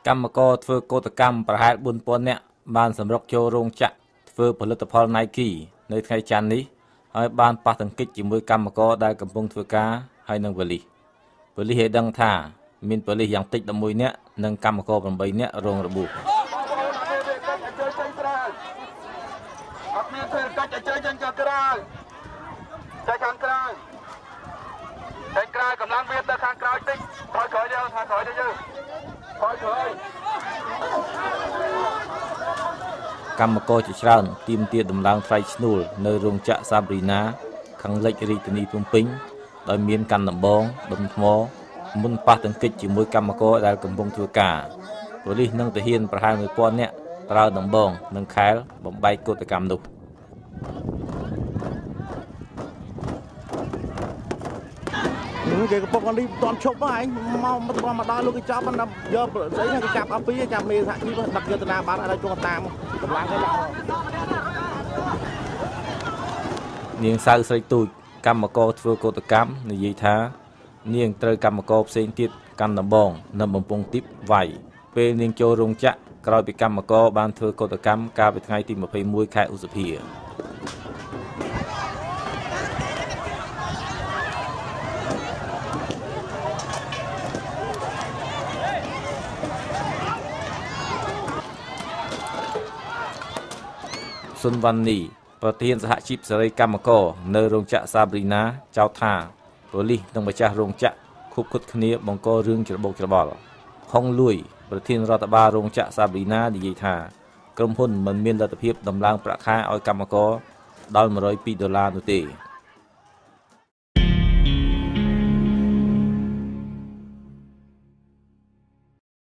កម្មករធ្វើកោតកម្មប្រហែល 4000 នាក់បានសម្រុកចូលរោងចក្រធ្វើផលិតផល Nike នៅថ្ងៃច័ន្ទនេះហើយបានប៉ះទង្គិចជាមួយកម្មករដែលកំពុងធ្វើការហើយនឹងប៉ូលីសប៉ូលីសឲ្យដឹងថាមានប៉ូលីសយ៉ាងតិច11នាក់និងកម្មករ8នាក់រងរបួស អត់មានធ្វើកិច្ចឲ្យចេញចេញក្រៅចេញខាងក្រៅចេញក្រៅកម្លាំងវាទៅខាងក្រោយតិចថយក្រោយយើងខាងក្រោយទៅយើងថយក្រោយ កម្មករជាច្រើនទាមទារដំឡើងថ្លៃឈ្នួលនៅរោងចក្រសាបរីណាខាងលិចរាជធានីភ្នំពេញដោយមានកាន់ដំបងដុំថ្មមុនប៉ះទង្គិចជាមួយកម្មករដែលកំពុងធ្វើការប៉ូលីសនិងទាហានប្រហែល1000នាក់ប្រើដំបងនិងខែលបំបែកកូដកម្មនោះ គេកំពុងនេះមិនទាន់ឈប់ហ្នឹងឯងមកមកដល់លោកគេចាប់មិនយកស្អីគេចាប់អស់ពីរចាប់មេសហជីពដឹកយកទៅណាបាត់ឲ្យជួតាមកម្លាំងគេឡើង នាងសៅស្រីទូចកម្មករធ្វើកោតកម្មនិយាយថានាងត្រូវកម្មករផ្សេងទៀតកាន់ដំបងនិងបំពង់ទីបវាយពេលនាងចូលរោងចក្រក្រោយពីកម្មករបានធ្វើកោតកម្មកាលពីថ្ងៃទី21ខែឧសភាសុនវ៉ាន់នីប្រធានសហជីពសេរីកម្មករនៅរោងចក្រសាបរីណាចោទថាប៉ូលីសនិងម្ចាស់រោងចក្រខុបខិតគ្នាបង្ករឿងច្របូកច្របល់ហុងលួយប្រធានរដ្ឋបាលរោងចក្រសាបរីណានិយាយថាក្រុមហ៊ុនមិនមានលទ្ធភាពដំឡើងប្រាក់ខែឲ្យកម្មករដល់102ដុល្លារនោះទេ